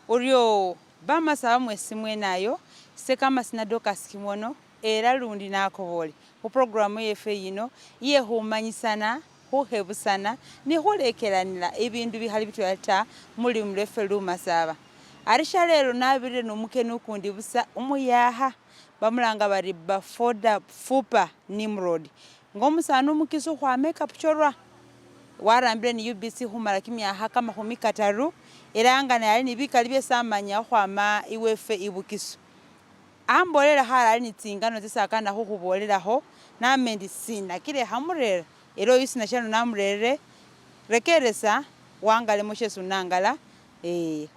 Uryo bamasaba mwesi mwenayo, ise kamasina Dorcas Kimono era lundi nakobole khu program yefwe yino iye khumanyisana, khukhebusana ni khulekelanila ibindu bikhali bitwela ta mulimi lwefwe lumasaba. Ari shalelo nabirire nomukeni ukundi busa umuyakha bamulanga bari Bafoda Fupa Nimrod nga omusani umukisi ukhwama e Kapchorwa warambile ni UBC khumala kimyakha 30 era nga naye ali ni bikali byesi amanya khukhwama iwefwe ibukisu. Ambolelekho ari ali ni tsingano tsesi akana khukhubolelakho name ndi sinakile khamurera era oyu sinashano namurerere rekeresa wangalemo shesi unangala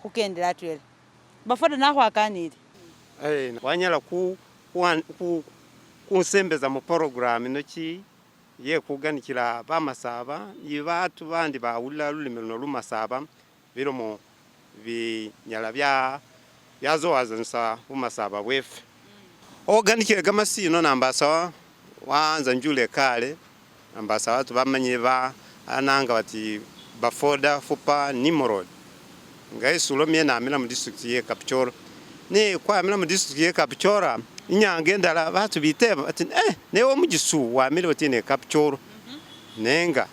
khukendela atwela. Bafoda nakhwakanile. Wanyala kusembeza mu program ino ki ye kuganikila bamasaba ni batu bandi bawulila lulimi luno lumasaba bilomo binyala bya byazowazanisa bumasaba bwefe oganikile gamasino nambasa wanza njule kale nambasa batu bamanye ba ananga bati Bafoda Fupa Nimrod nga isulomye namila mu district ye Kapchorwa ne kwamila mu district ye Kapchorwa inyanga endala batu biteba bati newe omugisu wamile oti ne Kapchorwa nenga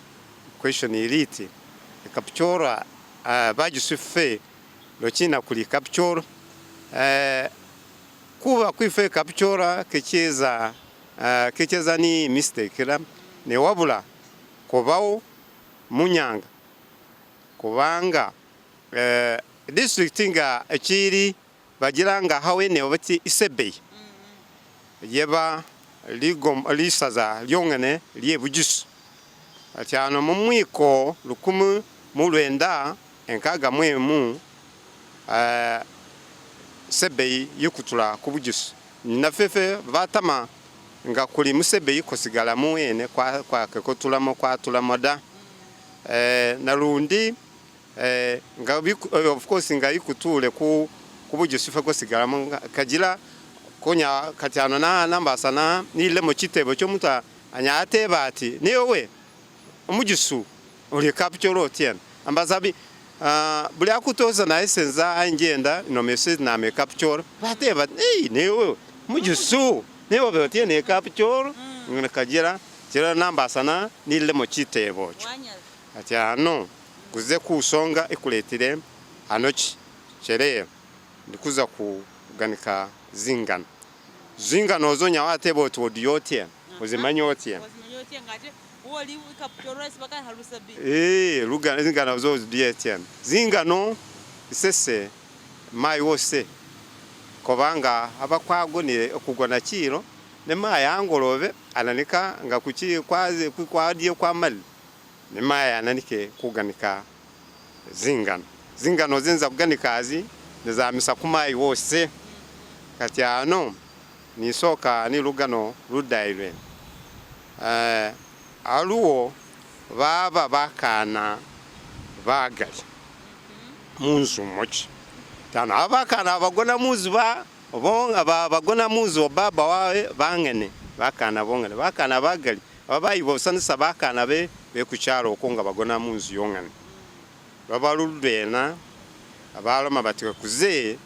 question ili iti Kapchorwa bagisu ffe lokina kuli Kapchorwa kuba kwife Kapchorwa kecheza kecheza ni mistake la ne wabula kubawo munyanga kubanga district nga ekiri bagiranga hawene bati Isebei yeba ligom lisaza lyongene lye Bugisu ati ano mu mwiko 1961 Sebei yikutula ku Bugisu nafefe batama nga kuli Musebei kusigala muwene kwa kwa kutulamo kwatulamo da nalundi nga of course nga ikutule ku Bugisu fe kusigalamo kajila konya kati ano na nambasa na nilemo chitebo chomuta anyateba ati niwe omugisu uli Kapchorwa otyena ambasabi buli akutoza naye senza angenda nomese name Kapchorwa bateba niwe mugisu niwe otyena Kapchorwa kajira chira nambasa na nilemo chitebo cho ati ano kuze kusonga ikuletire ano sherehe ndikuza kuganika zingano zingano zo nyawateba oti odiotye ozimanye otye lugano zingano zo odiotye zingano isese mayi wose kubanga abakwagonire okugona chiro ne mayi angolobe ananika nga kuchi kwaze kwadie kwamali ne mayi ananike kuganika zingano zingano zinza kuganika azi nizamisa kumayi wose kati ano nisoka ni lugano ludailwe aluwo baba bakana bagali munzu mochi tano abakana bagona munzu ba bonga bagona munzu baba wawe bangene bakana bongene bakana bagali abayi bosanisa bakana be bekucharo okonga bagona munzu yongene babaludwena abaloma bati kuze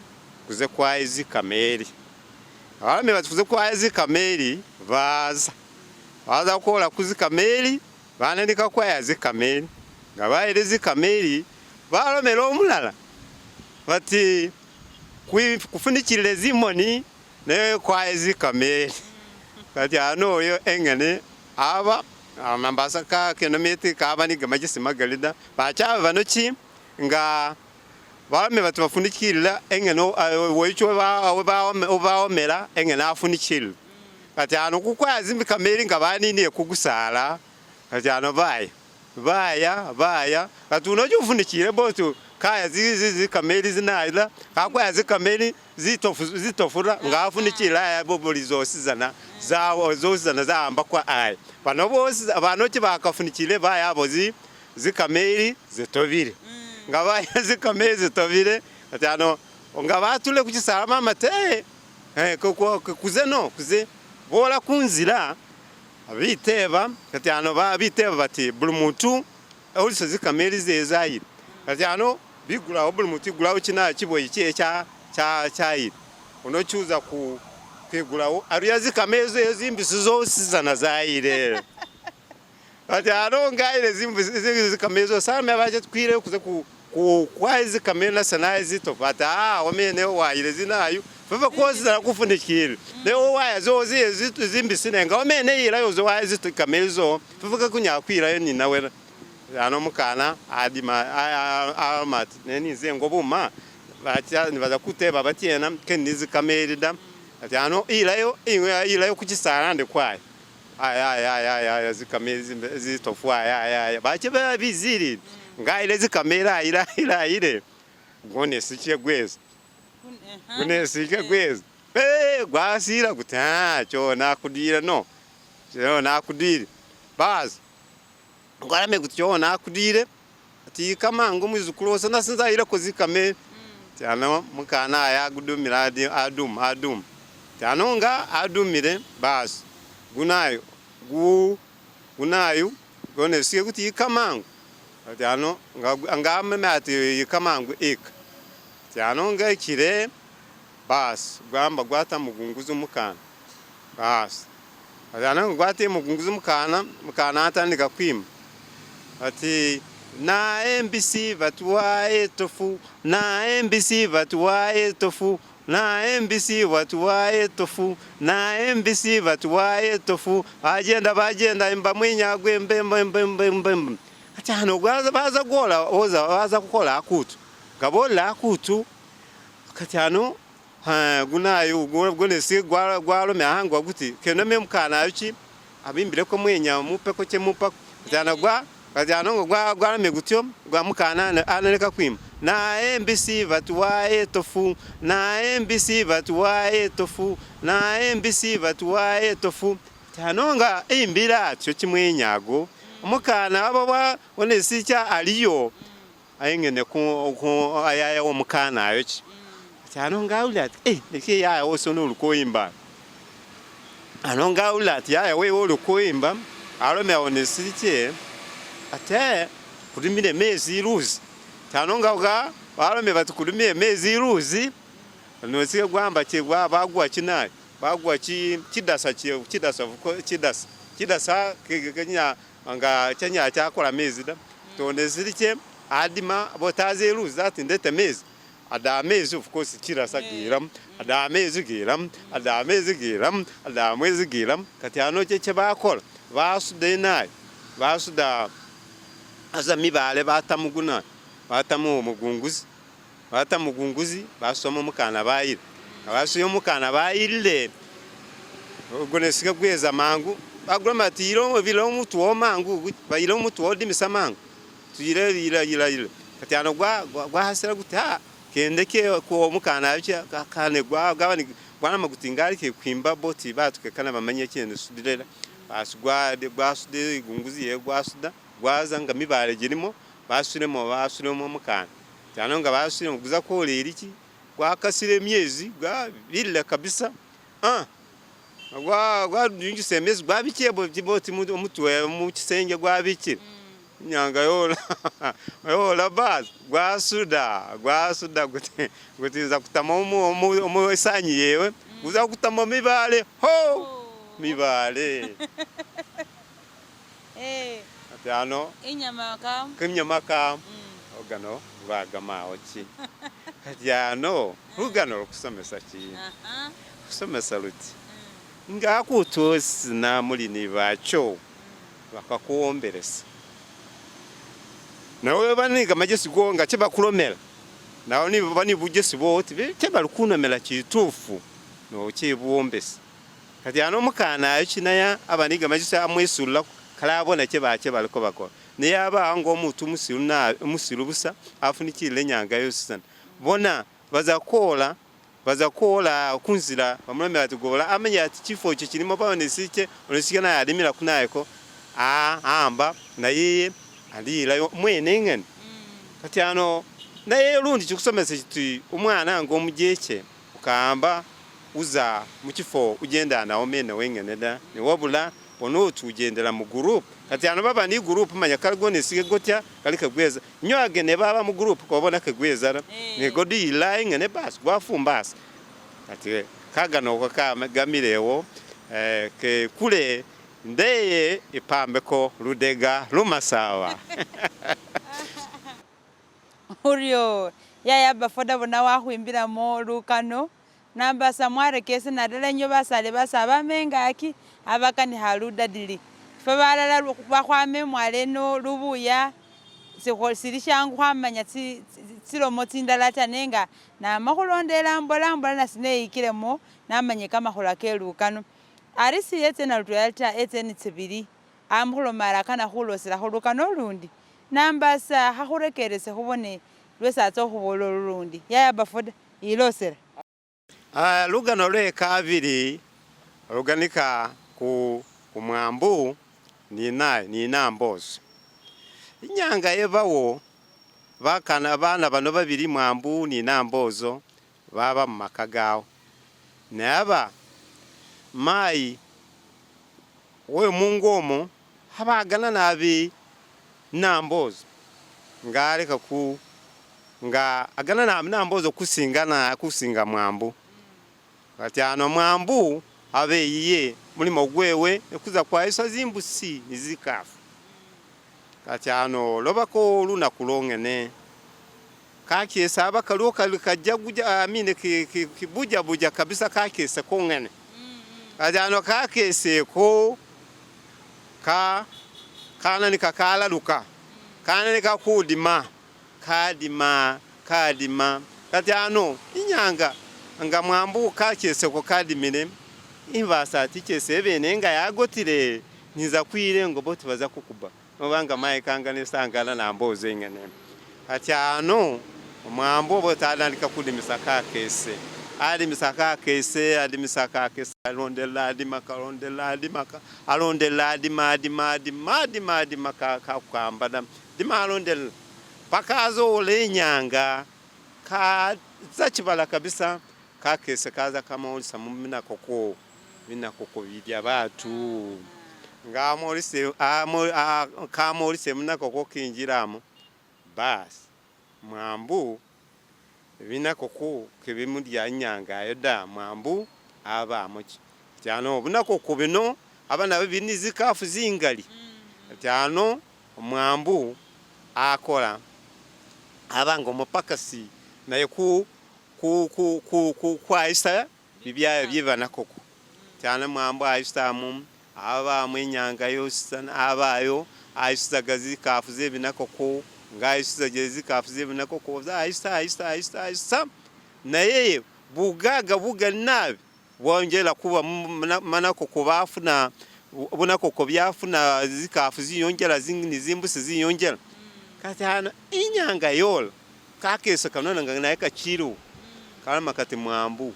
kuze kwa kameri abalome bati kuze kwa kameri baza baza kukola kuzi kameri banandika kwa kameri nga bayerezi kameri balomera omulala bati kufunikirire zimoni ne kwa kameri kati ano oyo engene aba amambasa ka kenometi kaba ni gamagisi magalida bachaba bano ki nga balome bati bafunikirira engene woicho baomera engene afunikirira kati ano kukwazi kameri nga baniniye kugusala kati ano baya baya baya kati unojo ufunikire botu kaya zizi kameri zinaila kakwaya zikameri zitofura nga afunikira aya boboli zosizana zawo zosizana zahamba kwa aya bano bosi bano ki bakafunikire baya abo zikameri zitobire nga baya zikameri zitobire kati ano nga batule kuchisala mama te kuze no kuze bola kunzira Biteba kati ano biteba bati buli muntu olisa zikameli zewe zayile kati ano bigulawo buli muntu igulawo china chiboyi chewe chayile unochuza ku kwigulawo aruya zikameli zewe zimbisi zosizana zayile kati ano ngayile zikameli zosi alume bache twile kuze kwaye zikameli nasa naye zitofu ati wamene wayile zinayu vava kozizana kufunikile leo waya zo zimbisi nenga wamene yilayo zo waya zikameli zo vava kunya kwilayo ninawe ano mukana adima aloma ati nenize ngo buma bacha nibaza kuteba batiena ke nizikameli da ati ano ilayo ilayo kuchisala ndi kwayo aya aya aya aya zikameli zitofu aya aya aya bache bizili ngaile zikameli ayila ayila ayile gone siche gwezi gune sike gwezi gwasira kuti cho nakudira no cho nakudire basi ngwarame kuti cho nakudire ati kamangu mwizukulu wose nasinzayile kuzikameli ti ano mukana aya gudumira aduma aduma ti ano nga adumire basi gunayo gunayo gone sike kuti ikamangu ati ano nga ameme ati ikamangu ika ti ano nga ikile basi gwamba gwata mugunguzi mukana basi ati ano gwate mugunguzi mukana mukana atandika kwima ati na embisi batuwaye tofu na embisi batuwaye tofu na embisi batuwaye tofu na embisi batuwaye tofu bagenda bagenda mba mwinyagwe mbe mbe mbe mbe mbe ati hano baza gola oza baza kukola akutu gabola akutu kati hano gunayo gonesi gwalome ahangwa guti kenome mukana yuki abimbire ko mwenya mupeko che mupa kati gwa kati ano gwalome gutyo gwa mukana analeka kwima na embisi batuwaye tofu na embisi batuwaye tofu na embisi batuwaye tofu tano nga imbira atyo chimwenyago mukana aba onesicha aliyo ayengene ku ayaya omukana ayo chi tano nga uli ati leke yaya osono olukoyimba ano nga uli ati yaya wewe olukoyimba alome onesiche ate kulimile mezi iluzi tano nga uga balome bati kulimile mezi iluzi nosike gwamba chigwa bagwa chinayo bagwa chidasa chidasa chidasa chidasa kenya nga chenya chakola mezi da tonesirike adima botaze iluzi ati ndete mezi ada mezi of course chirasa giram ada mezi giram ada mezi giram ada mwezi giram kati ano cheche bakola basude nayo basuda aza mibale batamuguna batamu mugunguzi batamugunguzi basoma mukana bayile abasuyo mukana bayile gonesika gweza mangu bagulama ati ilo bilo mutu wo mangu bayile mutu wo dimisa mangu tuyile ila ila ila kati ano gwa hasira guti ha kende ke ko mukana acha kane gwa gabani gwana maguti ngali ke kwimba boti batuke kana bamanye kintu sudirera basugwa gwasude gunguzi ye gwasuda gwaza nga mibale girimo basulemo basulemo mukana cyane nga basulemo guza kolera iki gwakasire emyezi gwa billa kabisa gwa gwa emyezi gwabikiye boti mutwe mu kisenge gwabikire nyanga yola yola basi gwasuda gwasuda gutiza kutama omu esanyi yewe guza kutama mibale ho mibale ati ano inyama kam kinyama kam ogano lwagamawo ki kati ano lugano lukusomesa ki kusomesa luti ngakutuosina muli bacho bakakuwomberesa nawe baniga amagezi go nga kyebakulomera nawe niba ni bugesi bwoti kyebalikunomera kituufu nokyebuwombesa kati ano omukana ayo kinaya abaniga amagezi amwesulako kalabona kyebakye baliko bakola naye aba nga omuntu musiru musiru busa afunikirire enyanga yosisana bona baza kola kunzira bamulomera ati gola amenya ati kifo ekyo kirimo baonesike onesike naye alimira kunayeko amba naye alilayo mwene ngene kati ano naye lundi kikusomesa kiti omwana nga omujeke ukamba uza mukifo ugenda nawo mene wengene da newabula Bona oti ugendela mu group kati ano baba ni group manya kaligo nesige gotya kali kegweza nywage ne baba mu group kobona kegweza da ne godi ilayi ngene basi gwafumbasa kati kagano gamilewo ke kule ndeye ipambeko ludega lumasawa. Uryo yaya bafoda bona wakhwimbilamo lukano nambasa mwarekese nadala enywe basale basaba mengaki abakanikha ludadili ffe balala bakhwama emwalo eno lubuya sili shangu khwamanya tsilomo tsindala ta nenga nama khulondela mbola mbola nasi neyikilemo namanye kamakhula ke lukano. Ari siyetse nalutwela ta etse ni tsibili amukhuloma ari akana khuloselakho lukano ulundi nambasa khakhurekerese khubone lwesi atsa okhubola olundi yaya bafoda ilosela. Lugano lwe kabili luganika ku mwambu ni nambozo. Inyanga yebawo bakana bana bano babili mwambu ni nambozo baba mumaka gawo naba mayi we mungomo habagana nabi nambozo nga aleka ku nga agana na nambozo kusingana kusinga mwambu kati ano mwambu abe iye mulimo gwewe nekuza kwaisa zimbusi nizikafu kati ano lobako lunaku lwongene kakesa abakaliwo kajaguja amine kibujabuja kabisa kakesa kongene kati ano kakeseko ka kananika kalaluka kananika kudima kadima kadima kati ano inyanga nga mwambu kakeseko kadimile imbasa ati chese bene nga yagotile niza kwile ngo boti baza kukuba obanga mayi kanga nesangana nambozo ingene kati ano mwambu botandika kudimisa kakese adimisa kakese adimisa kakese alondela adima kalondela adima alondela adima adima adima adima adima kakukambana dima alondela paka azowola enyanga kaza kibala kabisa kakese kaza kamolisa muminakoko minakoko bilya batu nga amolise kamolise munakoko kinjiramo basi mwambu binakoko kebimulya inyanga ayo da mwambu abamoki tyano bunakoko bino abana bini zikafu zingali tyano mwambu akola abanga omupakasi naye ku ku ku ku ku kwaisa bibyayo byebanakoko tyano mwambu aisamu abamu enyanga yosi abayo aisizaga zikafu zebinakoko nga aisiza zikafu zebinakoko aisa aisa aisa aisa naye bugaga bugali nabi bwongera kuba manakoko bafuna bunakoko byafuna zikafu ziyongera nizimbusi ziyongera kati hano inyanga yola kakesa kanona nga naye kachiro kalama kati mwambu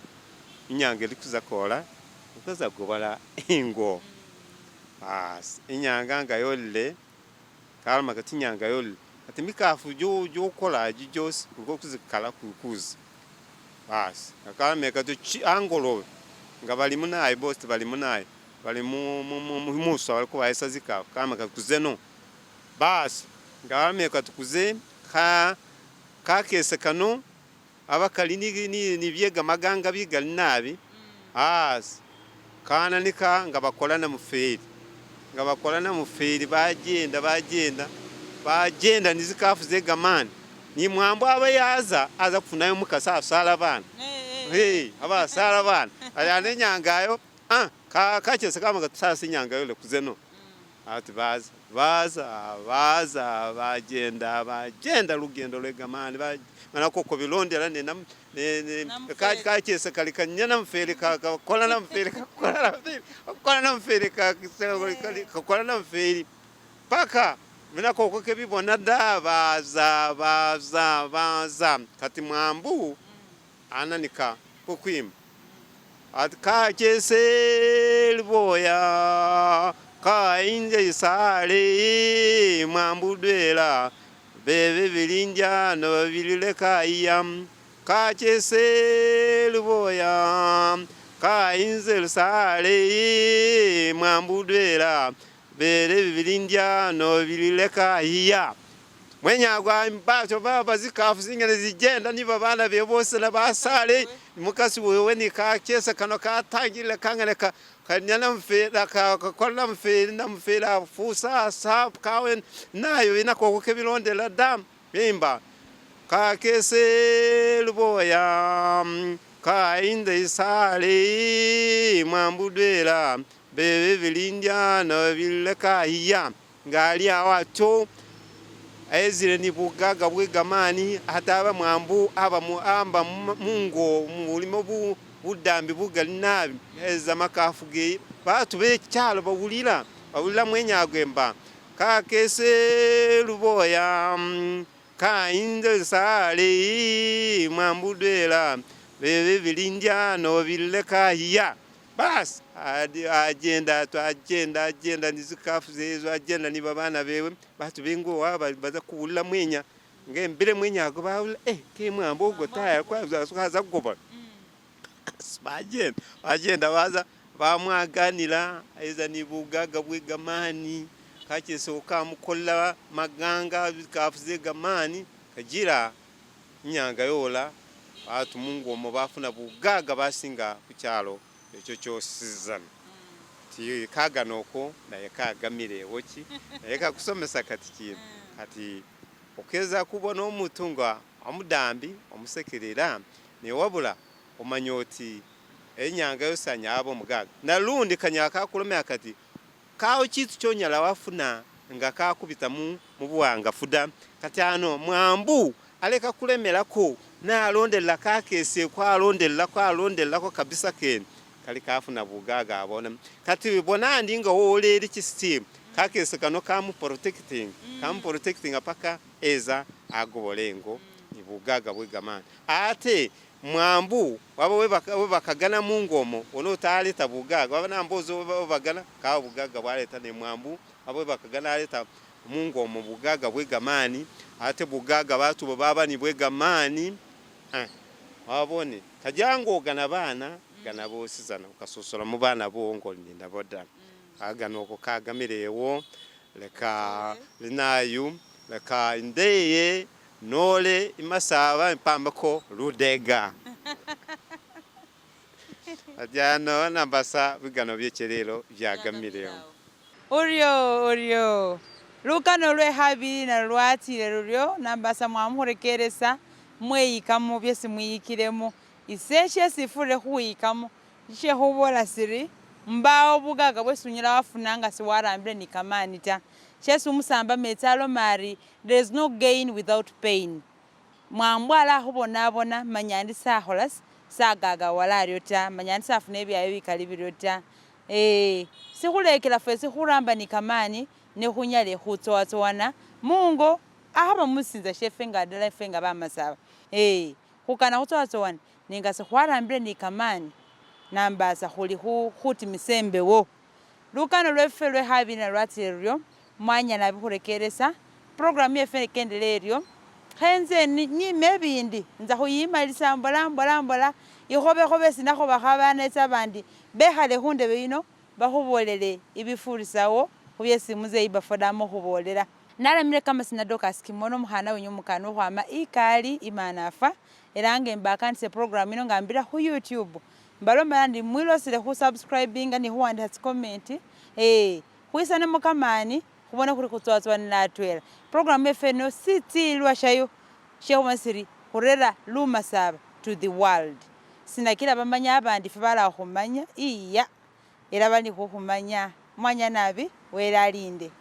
inyanga eri kuza kola ikuza gobala ingo basi inyanga nga yolile kalama kati inyanga yolile kati mikafu jokola aji josi uko kuzikala kukuzi basi akalame kati angolobe nga bali munaye bosi bali munaye bali musa bali kubaisa zikafu kalama kati kuzeno basi nga balame kati kuze ka kakese kano abakali ni byega maganga bigali nabi asi kananika nga bakolana muferi nga bakolana muferi bagenda bagenda bagenda nizikafu zegamani ni mwambu aba yaza aza kufunayo mukasa asala bana hey aba asala bana ayane nyangayo kakese kama gatsasa inyanga yole kuzeno ati baza baza baza bagenda bagenda lugendo lwegamani manakoko bilondera kakese kali kanyana mferi kakola na mferi kakola na mferi kakola na mferi kakola na mferi paka binakoko kebibona da baza baza baza kati mwambu ananika kukwima ati kakese liboya kainje isale mwambu dwela bebe bilinja no bilileka iya kakese liboya Kayinze lusale mwambudwela bele bibilindya no bilileka iya mwenyagwa batyo baba zikafu zingene zijenda niba bana be bose na basale mukasi wewe ni kakesa kano katangile kangane ka kanyana mfela kakola mfela na mfela fusa sap kawe nayo inako kebilondela dam bimba kakese luboya kainde isale mwambudwela bebe bilindya no bileka iya ngali awacho aezile ni bugaga bwe gamani ate mwambu aba amba mungo mulimo budambi bugali nabi eza makafu ge batu bekyalo bawulira bawulira mwenyagwemba kakese luboya kainde sale mwambudwela bebe bilindya no bileka iya basi agenda agenda agenda nizikafu zezo agenda ni babana bewe batu bengo baza kuwulira mwenya ngembere mwenyago bawula ke mwambo ugo taya kwaza kugoba bagenda bagenda baza bamwaganira eza ni bugaga bwe gamani kacheso kamukola maganga kafuze gamani kagira inyanga yola batu mungomo bafuna bugaga basinga kukyalo ekyo kyosizana ti kagano okwo naye kagamirewo ki naye kakusomesa kati kintu kati okeza kubona omuntu nga omudambi omusekerera newabula omanya oti enyanga yosanya abo omugaga nalundi kanya kakulomya kati kawo kitu kyonyala wafuna nga kakubita mu buwangafu da kati ano mwambu aleka kulemerako nalonderera kakeseko alondererako alondererako kabisa kene kali kafuna bugaga abona kati bona ndi nga wolere kisitimu kakese kano kamu protecting kamu protecting paka eza agobolengo ni bugaga bwegamani ate mwambu waba webakagana mungomo ono otaleta bugaga waba nambozo webagana kawa bugaga bwaleta ne mwambu waba webakagana aleta mungomo bugaga bwegamani ate bugaga batu baba ni bwegamani wabone kajango gana bana gana bosizana ukasosola mu bana bo ngoli boda agano oko kagamirewo leka linayu leka ndeye nole imasaba mpambako rudega ajano nambasa bigano byecherero byagamirewo Uryo uryo lukano lwe habili na lwatile luryo nambasa mwamukhurekeresa mweyikamo byesi mwiyikilemo ise shesi ifure khuwiyikamo shekhubola siri mbawo bugaga bwesi unyala wafuna nga siwarambile ni kamani ta shesi umusamba metsi aloma ari there is no gain without pain mwambu ala khubonabona manya ndi sakhola sagagawala aryo ta manya ndi safuna ebyayo bikali biryo ta sikhulekela fwesi khuramba ni kamani nekhunyale khutsowatsowana mungo akhaba musinza shefe nga dala efwe nga bamasaba khukana khutsowatsowana nenga sikhwarambile ni kamani nambasa khuli khutimisa embewo lukano lwefe lwe khabili nalwatsile luryo mwanyala bikhurekeresa programu yefe ikendele eryo khenze nyime ebindi nza khuyimalisa mbola mbola mbola ikhobekhobe sinakhobakho abana etsa abandi bekhale khundebe yino bakhubolele ibifurisawo khubyesi muzeyi bafodamo khubolela nalamile kamasina Dorcas Kimono omukhana wenyu omukana ukhwama ikali imanafa era nga embakandise program ino nga mbira khu YouTube mbalomela ndi mwilosile khusubscribinga ni khuwandikha tsikomenti khwisanemo kamani khubone khuri khutsowatsowanila atwela program yefe ino sitsilwa shayo shekhubona siri khurera lumasaba to the world sinakila bamanya abandi fe bala khumanya iya era bali khukhumanya mwanya nabi wele alinde.